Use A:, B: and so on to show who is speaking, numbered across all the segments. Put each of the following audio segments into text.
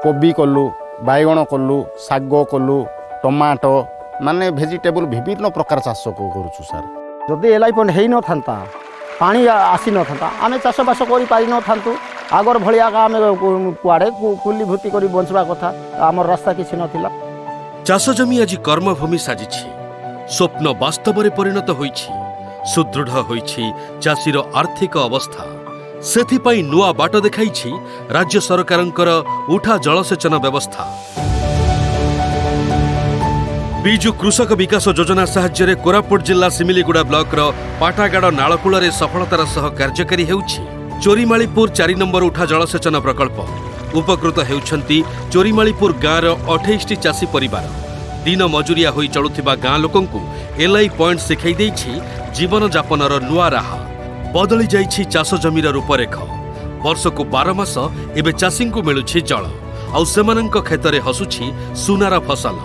A: କୋବି କଲୁ, ବାଇଗଣ କଲୁ, ଶାଗ କଲୁ, ଟମାଟୋ, ମାନେ ଭେଜିଟେବୁଲ୍ ବିଭିନ୍ନ ପ୍ରକାର ଚାଷ କରୁଛୁ ସାର୍।
B: ଯଦି ଏଲ୍ I point ହେଇନଥାନ୍ତା, ପାଣି ଆସିନଥାନ୍ତା, ଆମେ ଚାଷବାସ କରିପାରିନଥାନ୍ତୁ। ଆଗର ଭଳିଆ ଏକା ଆମେ କୁଆଡ଼େ କୁଲି ଭୂତି କରି ବଞ୍ଚିବା କଥା। ଆମର ରାସ୍ତା କିଛି ନଥିଲା।
C: ଚାଷ ଜମି ଆଜି କର୍ମଭୂମି ସାଜିଛି। ସ୍ୱପ୍ନ ବାସ୍ତବରେ ପରିଣତ ହୋଇଛି। ସୁଦୃଢ଼ ହୋଇଛି ଚାଷୀର ଆର୍ଥିକ ଅବସ୍ଥା। ସେଥିପାଇଁ ନୂଆ ବାଟ ଦେଖାଇଛି ରାଜ୍ୟ ସରକାରଙ୍କର ଉଠା ଜଳସେଚନ ବ୍ୟବସ୍ଥା। ବିଜୁ କୃଷକ ବିକାଶ ଯୋଜନା ସାହାଯ୍ୟରେ କୋରାପୁଟ ଜିଲ୍ଲା ସିମିଲିଗୁଡ଼ା ବ୍ଲକର ପାଟାଗାଡ଼ ନାଳକୂଳରେ ସଫଳତାର ସହ କାର୍ଯ୍ୟକାରୀ ହେଉଛି ଚୋରିମାଳିପୁର 4 ନମ୍ବର ଉଠା ଜଳସେଚନ ପ୍ରକଳ୍ପ। ଉପକୃତ ହେଉଛନ୍ତି ଚୋରିମାଳିପୁର ଗାଁର 28ଟି ଚାଷୀ ପରିବାର। ଦିନ ମଜୁରିଆ ହୋଇ ଚଳୁଥିବା ଗାଁ ଲୋକଙ୍କୁ ଏଲ୍ଆଇ ପଏଣ୍ଟ ଶିଖାଇ ଦେଇଛି ଜୀବନଯାପନର ନୂଆ ରାହା। ବଦଳି ଯାଇଛି ଚାଷ ଜମିର ରୂପରେଖ। ବର୍ଷକୁ 12 ମାସ ଏବେ ଚାଷୀଙ୍କୁ ମିଳୁଛି ଜଳ, ଆଉ ସେମାନଙ୍କ କ୍ଷେତରେ ହସୁଛି ସୁନାର ଫସଲ।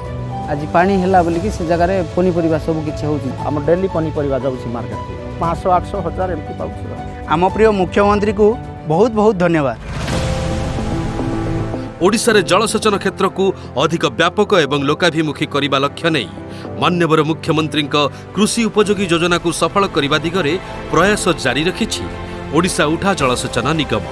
D: ଆଜି ପାଣି ହେଲା ବୋଲିକି ସେ ଜାଗାରେ ପନିପରିବା ସବୁ କିଛି ହେଉଛି।
B: ଆମର ଡେଲି ପନିପରିବା ଯାଉଛି ମାର୍କେଟକୁ। 500, 800, 1000 ଏମିତି ପାଉଛୁ ଆଉ।
D: ଆମ ପ୍ରିୟ ମୁଖ୍ୟମନ୍ତ୍ରୀକୁ ବହୁତ ବହୁତ ଧନ୍ୟବାଦ।
C: ଓଡ଼ିଶାରେ ଜଳସେଚନ କ୍ଷେତ୍ରକୁ ଅଧିକ ବ୍ୟାପକ ଏବଂ ଲୋକାଭିମୁଖୀ କରିବା ଲକ୍ଷ୍ୟ ନେଇ ମାନ୍ୟବର ମୁଖ୍ୟମନ୍ତ୍ରୀଙ୍କ କୃଷି ଉପଯୋଗୀ ଯୋଜନାକୁ ସଫଳ କରିବା ଦିଗରେ ପ୍ରୟାସ ଜାରି ରଖିଛି ଓଡ଼ିଶା ଉଠା ଜଳସେଚନ ନିଗମ।